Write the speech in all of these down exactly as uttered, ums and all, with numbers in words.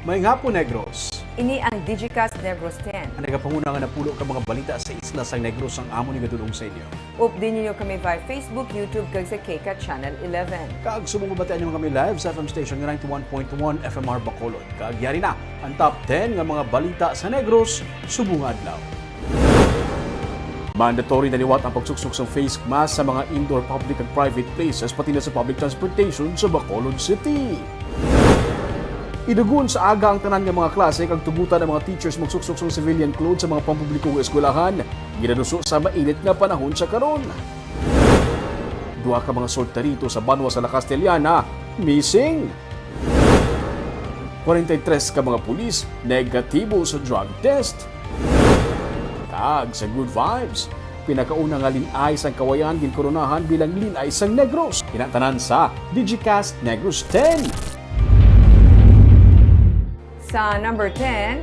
Maayong hapon, Negros. Ini ang Digicast Negros ten. Ang nagapanguna nga napulo ka mga balita sa isla sang Negros ang amon igadul-ong sa inyo. Updi ninyo kami via Facebook, YouTube, kag sa KCAT Channel eleven. Kag subong mabatian ninyo kami live sa F M station nga ninety-one point one F M R Bacolod. Kag yari na ang top ten nga mga balita sa Negros subong nga adlaw. Mandatory na liwat ang pagsuksok sang face mask sa mga indoor public and private places, pati na sa public transportation sa Bacolod City. Idugon sa aga ang tanan nga mga klase kag tugutan ang mga teachers magsuksok sang civilian clothes sa mga pampubliko nga eskwelahan, ginaduso sa mainit nga panahon sa karon. Duha ka mga solterito sa banwa sa La Castellana missing. Kwarenta y tres ka mga pulis negatibo sa drug test. Kag sa Good Vibes, pinakauna nga lin-ay sang Kawayan ginkoronahan bilang lin-ay sang Negros. Ina tanan sa Digicast Negros ten. Sa number ten,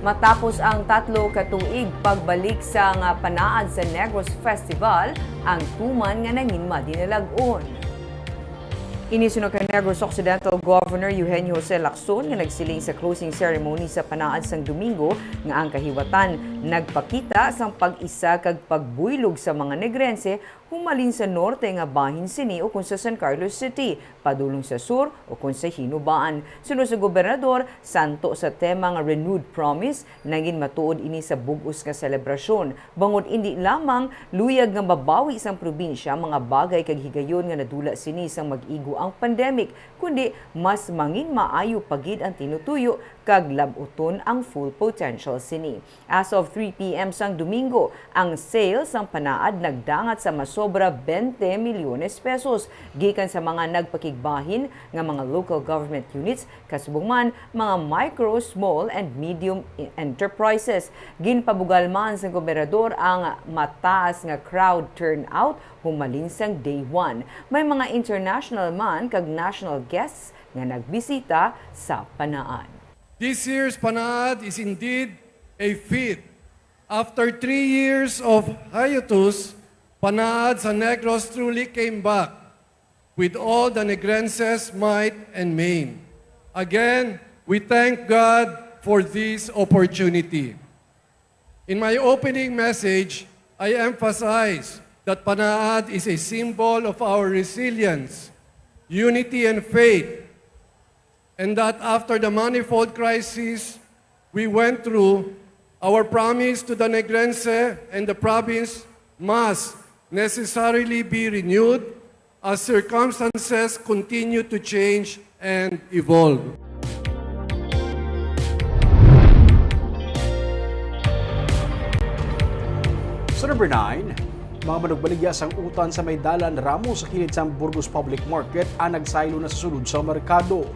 matapos ang tatlo ka tuig pagbalik sang Panaad sa Negros Festival, ang tuman nga nangin madinalag-on. Ini suno kay Negros Occidental Governor Eugenio Jose Lacson nga nagsiling sa closing ceremony sa Panaad sang Domingo nga ang kahiwatan nagpakita sang pag-isa kag pagbuylog sa mga Negrense humalin sa norte nga bahin sini ukon sa San Carlos City, padulong sa sur ukon sa Hinubaan. Suno sa gobernador, santo sa tema nga Renewed Promise, nangin matuod ini sa bug-os nga selebrasyon. Bangod indi lamang luyag nga mabawi sang probinsya ang mga bagay kag higayon nga nadula sini sang mag-igo ang pandemic, kundi mas mangin maayo pa gid ang tinutuyo kag lab-uton ang full potential sini. As of three P M sang Domingo, ang sales sang Panaad nagdangat sa masobra twenty milyones pesos gikan sa mga nagpakigbahin nga mga local government units, kasubong man mga micro, small, and medium i-, enterprises. Ginpabugal man sang gobernador ang mataas nga crowd turnout humalin sang day one. May mga international man kag national guests nga nagbisita sa Panaad. This year's Panaad is indeed a feat. After three years of hiatus, Panaad sa Negros truly came back with all the Negrenses' might and main. Again, we thank God for this opportunity. In my opening message, I emphasize that Panaad is a symbol of our resilience, unity, and faith, and that after the manifold crises we went through, our promise to the Negrense and the province must necessarily be renewed as circumstances continue to change and evolve. Sa number nine, mga manugbaligya sang utan sa may dalan Ramos sa kilid sang Burgos Public Market ang nagsaylo na sa sulod sa merkado.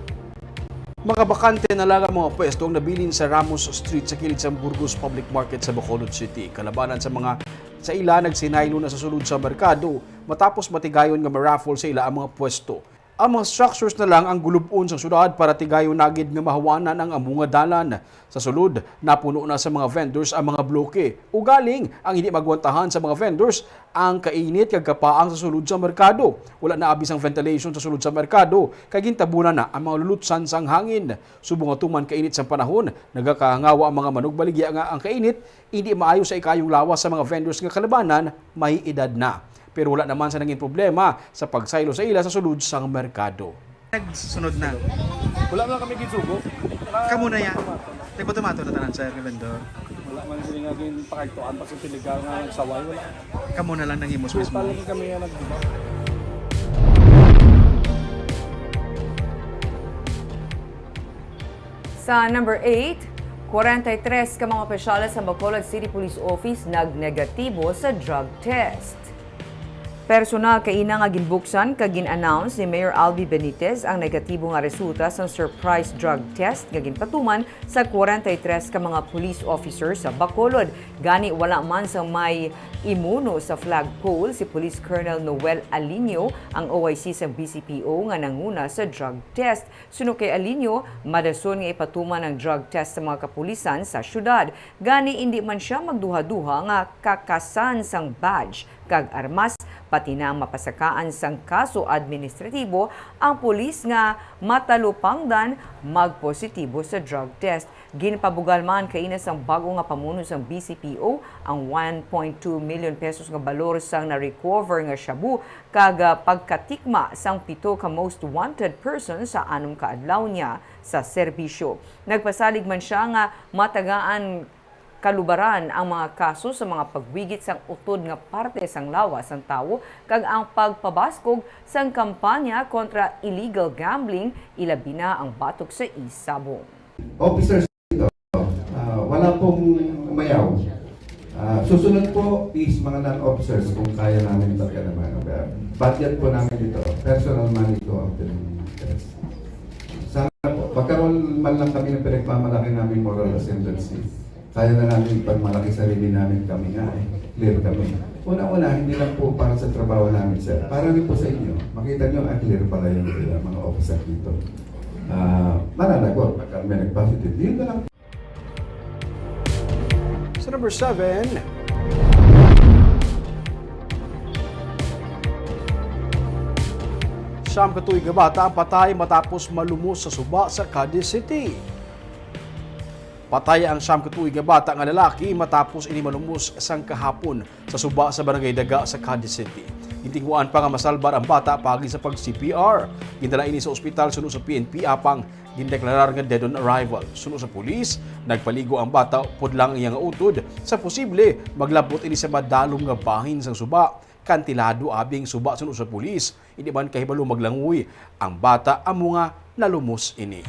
Makabakante na lang ang mga pwesto ang nabilin sa Ramos Street sa kilid sang Burgos Public Market sa Bacolod City. Kalabanan sa mga sa ila nagsinaylo na sa sulod sa merkado matapos matigayon nga ma-raffle sa ila ang mga pwesto. Ang mga structures na lang ang gulub-on sang syudad para tigayon na gid nga mahawanan ang amo nga dalan. Sa sulod, napuno na sa mga vendors ang mga bloke. Ugaling, ang hindi magwantahan sa mga vendors ang kainit kag kapaang sa sulod sa merkado. Wala na abi sang ventilation sa sulod sa merkado, kay gintabunan na ang mga lulutsan sang hangin. Subong nga tuman kainit sang panahon, nagakahangawa ang mga manugbaligya nga ang kainit hindi maayo sa ikayong lawas sa mga vendors nga kalabanan may edad na. Pero wala naman sa nangin problema sa pagsaylo sa ila sa sulod sang merkado. Nagsunod na. Wala man kami gisugo. Kamo na ya. Nagpatumato na tanan, sir, nga vendor. Wala man sila nga ginpakagto Ang pasipiligal nga nagsaway, wala. Kamo na lang nangimos mismo. Talaga kami nga nag- Sa number eight, kwarenta y tres ka mga opisyales sa Bacolod City Police Office nagnegatibo sa drug test. Personal kaina nga ginbuksan kag gin-announce ni Mayor Albi Benitez ang negatibo nga resulta sang surprise drug test nga ginpatuman sa kwarenta y tres ka mga police officer sa Bacolod. Gani, wala man sang may imuno sa flagpole si Police Colonel Noel Alinio, ang O I C sang B C P O nga nanguna sa drug test. Suno kay Alinio, madason nga ipatuman ang drug test sa mga kapulisan sa syudad. Gani, indi man sia magduha-duha nga kakasan sang badge kag armas pati na ang mapasakaan sang kaso administratibo ang pulis nga matalupangdan magpositibo sa drug test. Ginpabugal man kaina sang bag-o nga pamuno sang B C P O ang one point two million pesos nga balor sang na-recover nga shabu kag, ah, pagkatikma sang pito ka most wanted person sa anom ka adlaw niya sa serbisyo. Nagpasalig man sia nga matagaan kalubaran ang mga kaso sa mga pagwigit sang utod nga parte sang lawas sang tawo kag ang pagpabaskog sang kampanya kontra illegal gambling, ilabi na ang batok sa Isabong. Officers dito, ah, wala pong umayaw. Ah, susunod po is mga non-officers kung kaya namin pagkanaman. Budget po namin ito. Personal money po ang pinag-, sana po, pagkaroon man lang kami ng pinagmamalaki namin moral ascendancy. Kaya na namin pagmalaki sarili namin, kami nga eh. Clear kami. Una-una, hindi lang po para sa trabaho namin, sir. Para rin po sa inyo. Makita nyo, ah, clear pala yung mga officer dito. Ah, mananagot pagka may nag-positive. Yun na lang. Sa number seven, siyam ka tuig nga bata ang patay matapos malumos sa suba sa Cadiz City. Patay ang siyam ka tuig nga bata nga lalaki matapos ini malumos sang kahapon sa suba sa Barangay Daga sa Cadiz City. Gintinguhaan pa nga masalbar ang bata paagi sa pag-C P R. Gindala ini sa ospital suno sa P N P, apang gindeklarar nga dead on arrival. Suno sa pulis, nagpaligo ang bata upod lang ang iya nga utod. Sa posible, maglabot ini sa madalom nga bahin sang suba. Kantilado abi ang suba suno sa pulis. Indi man kahibalo maglangoy ang bata amo nga nalumos ini.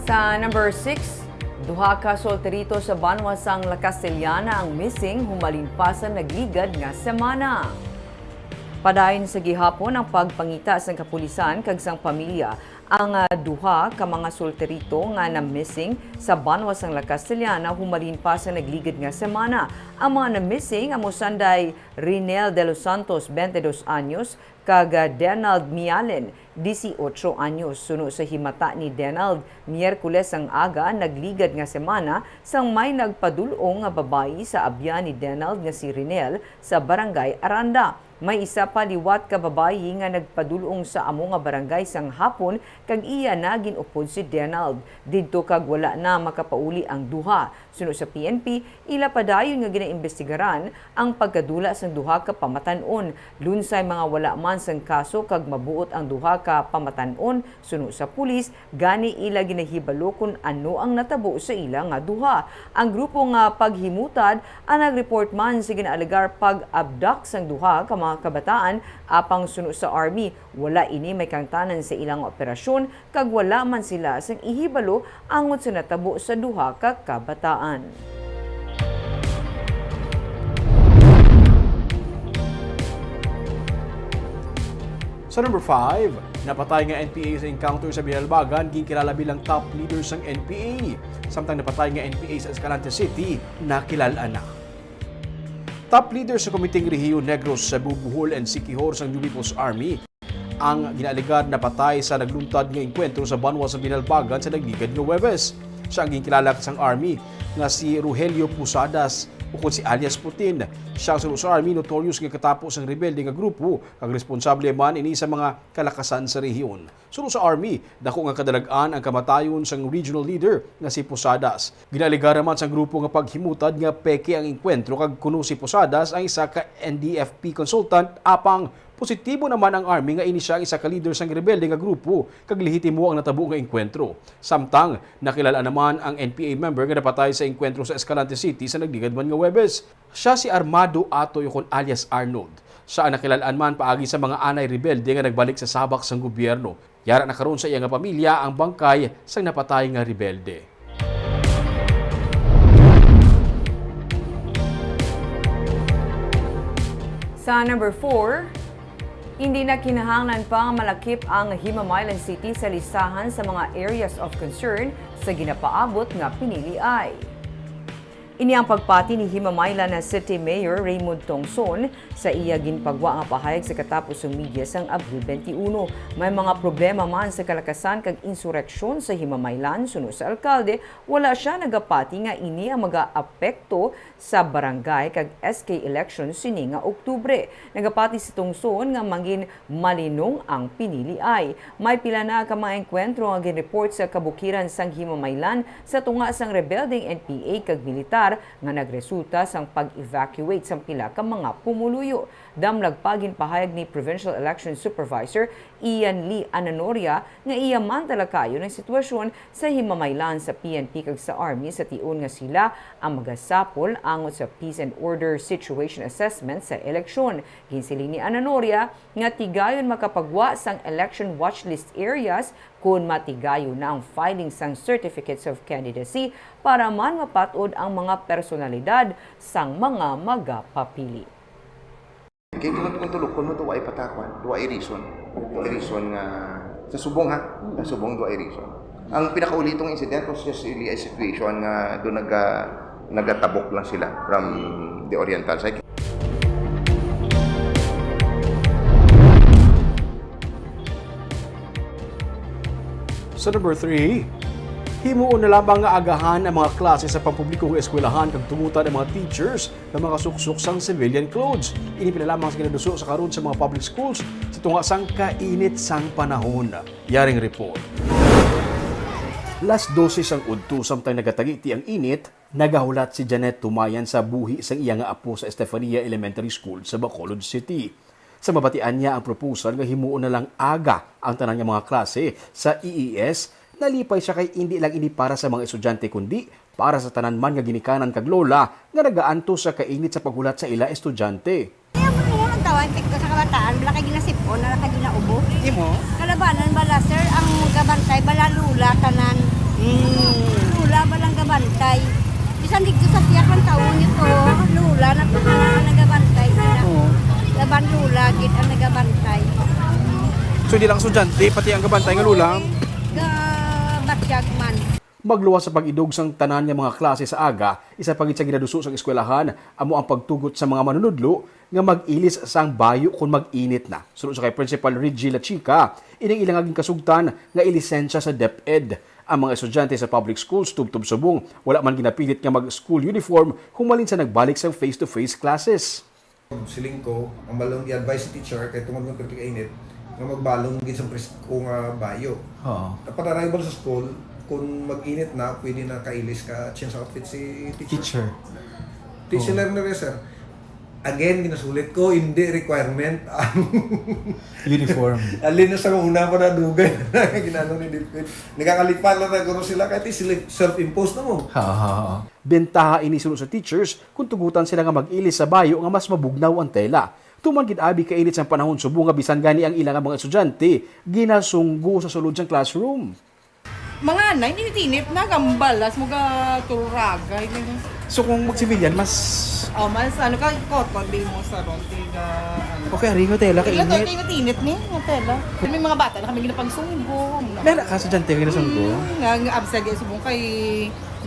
Sa number six, duha ka solterito sa banwa sang La Castellana ang missing humalin pa sa nagligad nga semana. Padayon sa gihapon ang pagpangita sang kapulisan kag sang pamilya. Ang, ah, duha ka mga solterito nga na-missing sa banwa sang La Castellana humalin pa sa nagligad nga semana. Ang mga na-missing amo sanday Rinel de los Santos, twenty dos anyos, kag, ah, Denald Mialen, dieciocho anyos. Suno sa himata ni Denald, Miyerkules ang aga nagligad nga semana sang may nagpadul-ong nga babayi sa abyan ni Denald nga si Rinel sa Barangay Aranda. May isa pa liwat ka babayi nga nagpadul-ong sa amo nga barangay sang hapon kag iya na gin-upod si Denald didto kag wala na makapauli ang duha. Suno sa P N P, ila padayon nga ginaimbestigaran ang pagkadula sang duha ka pamatan-on. Lunsay mga wala man sang kaso kag mabuot ang duha ka pamatan-on. Suno sa pulis, gani ila ginahibalo kon ano ang natabo sa ila nga duha. Ang grupo nga paghimutad ang nag-report man sa ginaalegar pag-abduct sang duha ka mga kabataan, apang suno sa army, wala ini may kahangtanan sa ilang operasyon kag wala man sila sang ihibalo angot sa natabo sa duha ka kabataan. Sa number five, napatay nga N P A sa encounter sa Binalbagan, ginkilala bilang top leader sang N P A. Samtang napatay nga N P A sa Escalante City, nakilal-an na. Top leader sa Komiteng Rehiyon Negros, Cebu, Bohol, and Siquijor sang New People's Army ang ginaalegar napatay sa nagluntad nga engkwentro sa banwa sa Binalbagan sa nagligad nga Huwebes. Siya ang ginkilala sang Army nga si Rogelio Posadas, ukon si alias Putin. Siya ang suno sa Army notorious nga katapo sang rebelde nga grupo kag responsable man ini sa mga kalakasan sa rehiyon. Suno sa Army, dako nga kadalag-an ang kamatayon sang regional leader nga si Posadas. Ginaalegar man sang grupo nga paghimutad nga peke ang engkwentro kag kuno si Posadas ang isa ka N D F P consultant, apang positibo naman ang Army nga ini sia ang isa ka leader sang rebelde nga grupo kag lehitimo ang natabo nga engkwentro. Samtang, nakilal-an naman ang N P A member nga napatay sa engkwentro sa Escalante City sa nagligad man nga Huwebes. Sia si Armado Atoy, ukon alias Arnold. Sia ang nakilal-an man paagi sa mga anay rebelde nga nagbalik sa sabak sang gobyerno. Yara na karon sa iya nga pamilya ang bangkay sang napatay nga rebelde. Sa number four, hindi na kinahanglan pa nga malakip ang Himamaylan City sa listahan sa mga areas of concern sa ginapaabot nga piniliay. Ini ang pagpati ni Himamaylan na City Mayor Raymond Tongson sa iya ginpagwa nga pahayag sa katapos sang media sang Abril twenty-one. May mga problema man sa kalakasan kag insureksyon sa Himamaylan, suno sa alkalde, wala sia nagapati nga ini ang magaapekto sa barangay kag S K election sini nga Oktubre. Nagapati si Tongson nga mangin malinong ang piniliay. May pila na ka mga engkwentro nga ginreport sa kabukiran sang Himamaylan sa tunga sang rebeldeng N P A kag militar nga nagresulta sang pag-evacuate sang pila ka mga pumuluyo. Damlag pa, ginpahayag ni Provincial Election Supervisor Ian Lee Ananoria nga iya man talakayon ang sitwasyon sa Himamaylan sa P N P kag sa Army sa tion nga sila ang magasapol angot sa peace and order situation assessment sa eleksyon. Ginsiling ni Ananoria nga tigayon makapagwa sang election watchlist areas kon matigayon na ang filing sang certificates of candidacy para man mapat-od ang mga personalidad sang mga magapapili. Kay kung, kung tulukon mo, duwa ay patakwan, duwa ay reason. Duwa ay reason nga sa subong, ha? Sa subong, duwa ay reason. Ang pinakauli itong incident was just really a situation nga doon naga, nagatabok lang sila from the Oriental side. Sa number three, himuon na lamang nga agahan ang mga klase sa pampublikong eskwelahan kag tugutan ang mga teachers nga makasuksok sang civilian clothes. Ini pila lamang sa ginaduso sa karon sa mga public schools sa tunga sang kainit sang panahon. Yaring report. Las dose sang udto, samtang nagatagiti ang init, nagahulat si Janet Tumayan sa buhi sang iya nga apo sa Estefania Elementary School sa Bacolod City. Sa mabatian niya ang proposal nga himuon na lang aga ang tanan nga mga klase sa E E S, nalipay siya kay indi lang ini para sa mga estudyante kundi para sa tanan man nga ginikanan kag lola nga nagaantos sa kainit sa paghulat sa ila estudyante. Kaya mo niya ang tawag, tigko sa kabataan, wala kay ginasipon, wala kay ginaubo. Imo? Kalabanan bala, sir, ang gabantay, bala lula, tanan. Hmm. Lula, balang gabantay. Bisan dito sa siya, kung taon nyo to, lula na to, tanan ang nagabantay. Sila. Oo. Laban lula, gid ang nagabantay. So, di lang estudyante, pati ang gabantay nga lula? Gabatyag man. Magluwas sa pag-idog sang tanan nga mga klase sa aga, isa pa gid sa ginaduso sang eskwelahan amo ang pagtugot sa mga manunudlo nga mag-ilis sang bayo kon mag-init na. Suno sa kay Principal Reggie Lachica, ining ila nga ginkasugtan nga ilisensya sa DepEd. Ang mga estudyante sa public schools tubtob subong wala man ginapilit nga mag-school uniform humalin sa nagbalik sang face-to-face classes. Siling ko, ang balong i-advise sa teacher, kay tungod man perti ka init, nga magbalong gid sa presko nga bayo. Oo. Upon arrival sa school, kung mag-init na, pwede na kailis ka, change outfit si teacher. Teacher. Di Oo. sila rin na, sir. Again, ginasulit ko, hindi requirement ang Uniform. Alin na sa una pa na dugay na ginano ni David. Nagakalipan lang na guro sila, kahit sila self-imposed na mo. Ha, ha, ha. Bentaha ini suno sa teachers kung tugutan sila nga mag-ilis sa bayo nga mas mabugnaw ang tela. Tuman gid abi kainit sang panahon subong nga bisan gani ang ila nga mga estudyante ginasunggo sa sulod sang classroom. Mga anay, init-init na, gambalas mo ga tururagay. So kung mag-civilian, mas Oh, mas ano ka, cotton din mo sa ron, tiga, ano. Okay, ari nga tela, Wala to, kainit. Init-init ni, nga tela. May mga bata na kami ginapagsunggo, ano. May ka estudyante nga ginasunggo? Mm, nga, nga absent, kaya subong kay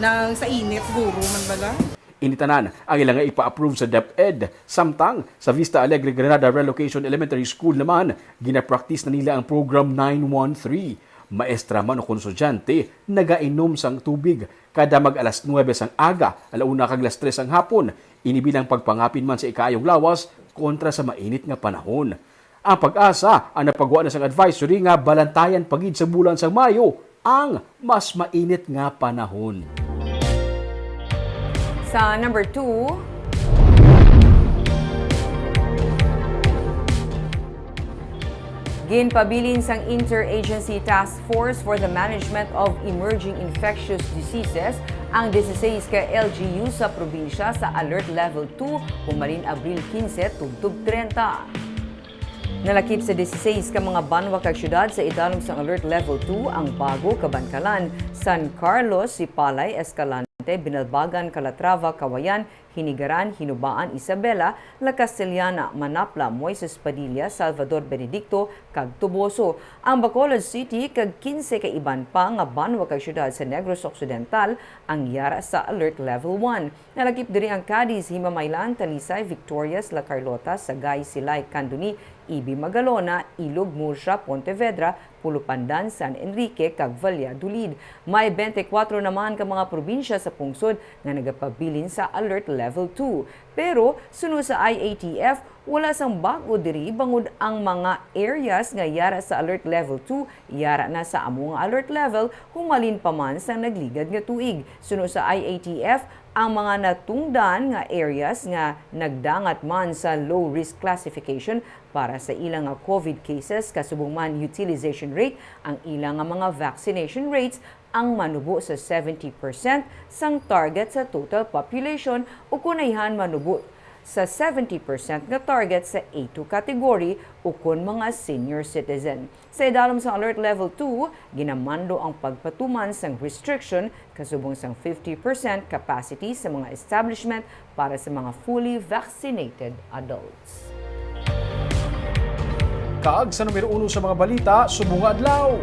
nang sa init, siguro, man bala. Ini tanan ang ila nga ipa-approve sa DepEd. Samtang sa Vista Alegre Granada Relocation Elementary School naman, ginapractice na nila ang Program nine one three. Maestra man o kon estudyante, nagainom sang tubig kada mag alas nuwebe sang aga, ala una kag alas tres sang hapon. Ini bilang pagpangapin man sa ikaayong lawas kontra sa mainit nga panahon. Ang PAGASA ang napagwa na sang advisory nga balantayan pa gid sa bulan sang Mayo ang mas mainit nga panahon. Sa number two, ginpabilin sang Interagency Task Force for the Management of Emerging Infectious Diseases ang disisais ka L G U sa probinsya sa Alert Level two humalin Abril quince tubtob treinta. Nalakip sa disisais ka mga banwa kag syudad sa idalom sang Alert Level two ang Bago, Kabankalan, San Carlos, Sipalay, Escalante, Binalbagan, Calatrava, Cauayan, Hinigaran, Hinubaan, Isabela, La Castellana, Manapla, Moises Padilla, Salvador Benedicto, kag Toboso. Ang Bacolod City kag kinse ka iban pa nga banwa kag syudad sa Negros Occidental ang yara sa Alert Level one. Nalakip diri ang Cadiz, Himamaylan, Talisay, Victorias, La Carlota, Sagay, Silay, Candoni, Ibi, Magalona, Ilog, Murcia, Pontevedra, Pulupandan, San Enrique, kag Valladolid. May twenty-four naman ka mga probinsya sa pungsod nga nagapabilin sa Alert Level two. Pero, suno sa I A T F, wala sang bag-o diri bangod ang mga areas nga yara sa Alert Level two yara na sa amo nga alert level humalin pa man sa nagligad nga tuig. Suno sa I A T F, ang mga natungdan nga areas nga nagdangat man sa low risk classification para sa ila nga COVID cases, kasubong man utilization rate, ang ila nga mga vaccination rates, ang manubo sa seventy percent sang target sa total population, ukon ayhan manubo sa seventy percent nga target sa A two category ukon mga senior citizen. Sa idalom sa Alert Level two, ginamando ang pagpatuman sang restriction kasubong sang fifty percent capacity sa mga establishment para sa mga fully vaccinated adults. Kag sa numero uno sa mga balita subong nga adlaw.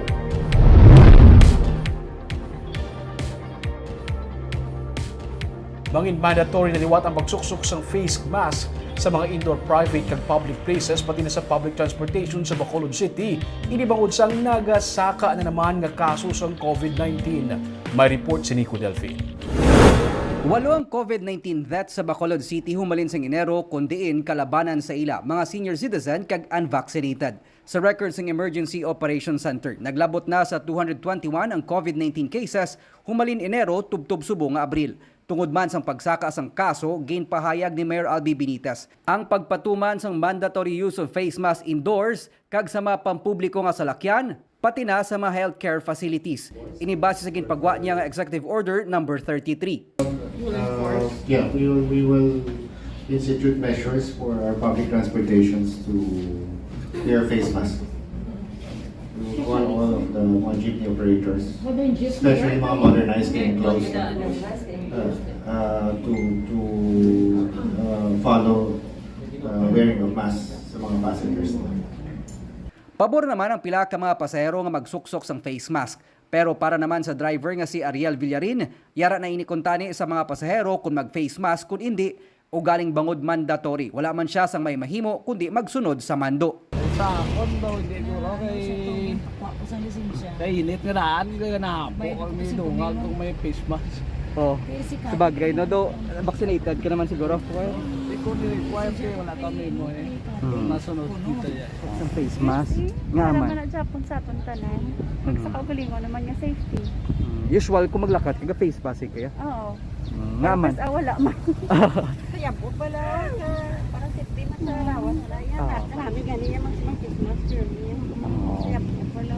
Mangin mandatory na liwat ang pagsuksok sang face mask sa mga indoor, private, kag public places, pati na sa public transportation sa Bacolod City. Ini bangod sang nagasaka na naman nga kaso sang COVID nineteen. May report si Nico Delfin. Walo ang COVID nineteen deaths sa Bacolod City humalin sang Enero, kun diin kalabanan sa ila mga senior citizen kag unvaccinated. Sa record sang Emergency Operations Center, naglabot na sa two hundred twenty-one ang COVID nineteen cases humalin Enero tubtob subong nga Abril. Tungod man sang pagsaka sang kaso, ginpahayag ni Mayor Albee Benitez ang pagpatuman sang mandatory use of face mask indoors kag sa mga pampubliko nga salakyan, pati na sa mga healthcare facilities. Ini base sa ginpagwa niya nga Executive Order Number thirty-three. Uh, yeah, we will, we will institute measures for our public transportations to wear face mask. We will call all of the mga jeepney operators, especially mga modernized and closed, uh, uh, to, to, uh, follow, uh, wearing of masks sa mga passengers nila. Pabor naman ang pila ka mga pasahero nga magsuksok sang face mask. Pero para naman sa driver nga si Ariel Villarin, yara na ini kuntani sa mga pasahero kon mag-face mask, kon indi, ugaling bangod mandatory. Wala man siya sang may mahimo kundi magsunod sa mando. Sa akon daw, hindi ko kay, kay init nga daan, kaya na po kami dungag kung may face mask. Oh, sabagay, no? Do, vaccinated ka naman siguro. Hindi ko ni-require kay wala kami mo eh. Hmm. Masunod kita yan. Sa face mask. Nga man. Para man sa aton tanan. Hmm. Sa kaugalingon naman nga safety. Hmm. Usual kung maglakat, taga face mask kaya? Oo. Hmm. Nga man. Tapos, ah, wala man. Kaya po pala, nga, para safety man sa lawas. Wala yan. Ah. At marami gani yung mag-, mag-face mask, sir. Oo. Kaya po pala.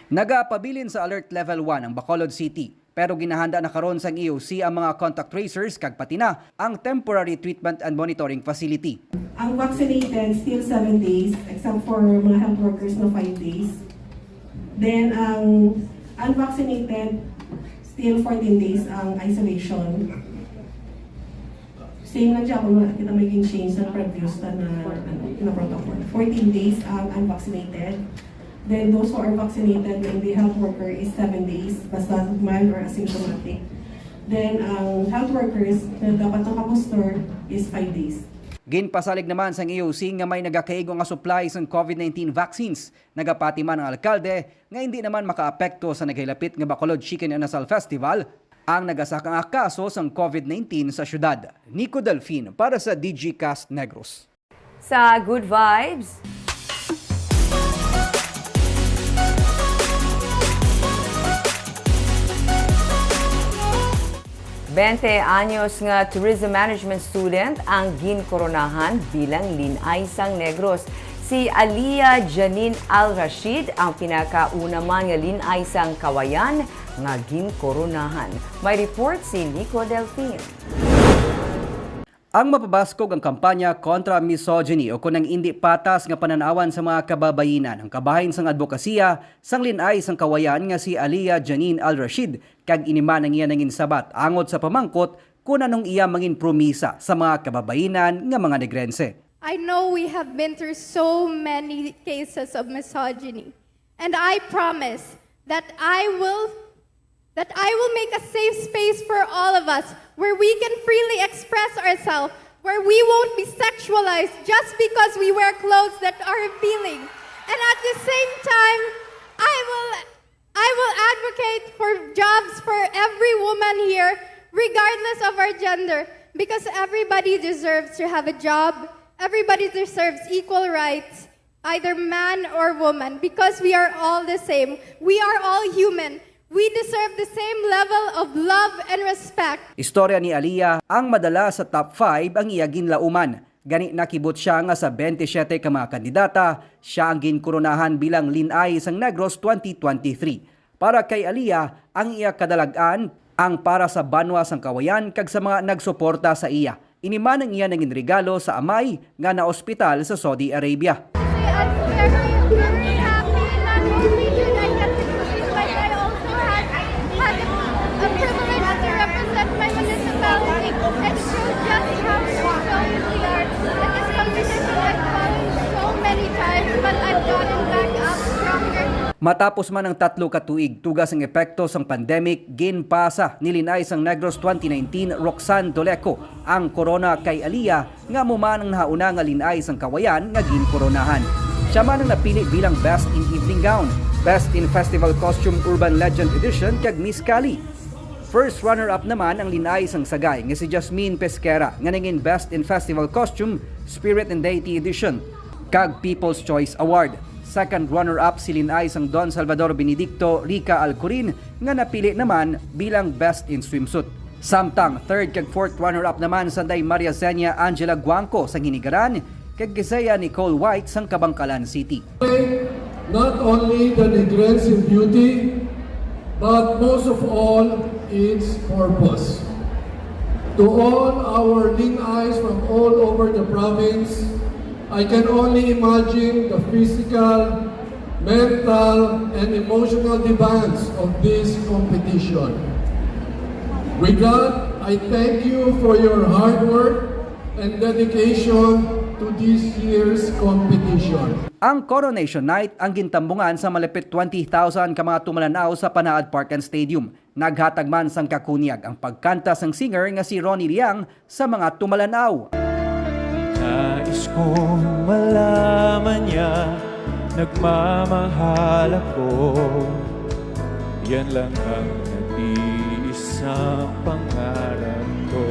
Nagapabilin sa Alert Level one ang Bacolod City. Pero ginahanda na karon sang E O C ang mga contact tracers kag pati na ang temporary treatment and monitoring facility. Ang vaccinated, still seven days, except for mga health workers na five days. Then, ang unvaccinated, still fourteen days ang isolation. Same lang siya kung wala kita may change sa previous na, na, ano, na protocol. Fourteen days ang unvaccinated. Then those who are vaccinated, then the health worker is seven days, basta mild or asymptomatic. Then ang health workers na dapat naka-booster is five days. Ginpasalig naman sang E O C nga may nagakaigo nga supply sang COVID nineteen vaccines. Nagapati man ang alkalde nga hindi naman makaapekto sa nagahilapit nga Bacolod Chicken Inasal Festival ang nagasaka nga kaso sang COVID nineteen sa syudad. Nico Delfin para sa D G Cast Negros. Sa Good Vibes. Bente anyos nga tourism management student ang ginkoronahan bilang Lin-ay sang Negros. Si Aliyah Janine Al Rashid ang pinakauna man nga Lin-ay sang Cauayan nga ginkoronahan. May report si Nico Delfin. Ang mapabaskog ang kampanya kontra misogyny o kon ang indi patas nga panan-awan sa mga kababayinan, ang kabahin sang adbokasiya sang Lin-ay sang Cauayan nga si Aliyah Janine Al Rashid, kag ini man ang iya nangin sabat angot sa pamangkot kon anong iya mangin promisa sa mga kababainan nga mga Negrense. I know we have been through so many cases of misogyny, and I promise that I will that I will make a safe space for all of us where we can freely express ourselves, where we won't be sexualized just because we wear clothes that are revealing. And at the same time, I will I will advocate for jobs for every woman here, regardless of our gender, because everybody deserves to have a job. Everybody deserves equal rights, either man or woman, because we are all the same. We are all human. We deserve the same level of love and respect. Istorya ni Aliyah ang madala sa top five ang iya ginlauman. Gani nakibot siya nga sa twenty-seven ka mga kandidata, siya ang ginkoronahan bilang Linay sang Negros twenty twenty-three. Para kay Aliyah, ang iya kadalag-an ang para sa banwa sang Kawayan kag sa mga nagsuporta sa iya. Ini man ang iya nangin regalo sa amay nga naospital sa Saudi Arabia. I'm very, very happy. Not only did I get to compete, but I also had, had a, a privilege to represent my municipality and show just how resilient we are. And this competition I've fallen so many times, but I've gotten back up stronger. Matapos man ang tatlo ka tuig, tuga sang epekto sang pandemic, ginpasa ni Linay sang Negros twenty nineteen, Roxanne Doleco, ang korona kay Aliyah, nga amo man ang nahauna nga Linay sang Kawayan nga ginkoronahan. Siya man ang napili bilang Best in Evening Gown, Best in Festival Costume Urban Legend Edition kag Miss Cali. First runner-up naman ang Linay sang Sagay nga si Jasmine Pesquera nga nangin Best in Festival Costume, Spirit and Deity Edition, kag People's Choice Award. Second runner-up si Linay sang Don Salvador Benedicto, Rica Alcorin, nga napili naman bilang Best in Swimsuit. Samtang third kag fourth runner-up naman sanday Maria Zenia Angela Guangco sang Hinigaran kag Gisea Nicole White sang Kabangkalan City. Not only the Negrense in beauty, but most of all, its purpose. To all our Lingays from all over the province, I can only imagine the physical, mental, and emotional demands of this competition. With that, I thank you for your hard work and dedication to this year's competition. Ang Coronation Night ang gintambungan sa malapit twenty thousand ka mga tumalaw-an sa Panaad Park and Stadium. Naghatag man sang kakunyag ang pagkanta sang singer nga si Ronnie Liang sa mga tumalaw-an. Nais kong malaman niya, nagmamahal ako. Yan lang ang nag-iisang pangarap ko.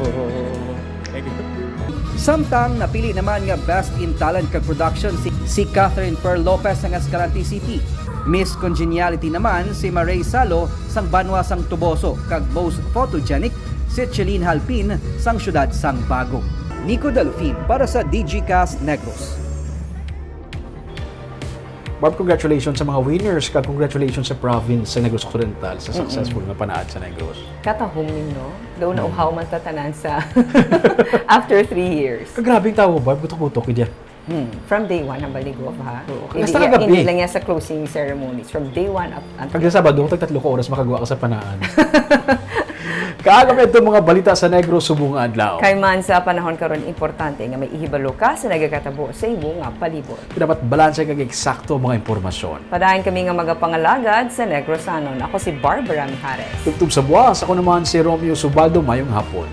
Samtang napili naman nga Best in Talent kag Production si, si Catherine Pearl Lopez sang Escalante City. Miss Congeniality naman si Maray Salo sang banwa sang Toboso kag Most Photogenic si Cheline Halpin sang siyudad sang Bago. Nico Delfin para sa Digicast Negros. Barb, congratulations sa mga winners kag congratulations sa province sa Negros Occidental sa successful nga panaad sa Negros. Katahom ninyo. Daw nauhaw man ta tanan sa after three years. Kagrabe ang tawo, Barb. Gutok-gutok, kaya. Hmm. From day one, ang baligob, ha? Oo. Hindi, Hasta kagabi. Hindi lang yan sa closing ceremonies. From day one up until... Pag sa Sabado, tag tatlo ka oras makagawa ka sa panaad. Kaagap ito mga balita sa Negros subong nga adlaw. Kay man sa panahon karon, importante nga may ihibalo ka sa nagakatabo sa imo nga palibot. Dapat balanse kag eksakto ang mga impormasyon. Padayon kami nga magapangalagad sa Negrosanon. Ako si Barbara Mijares. Tubtob sa buwas, ako naman si Romeo Subaldo. Mayong hapon.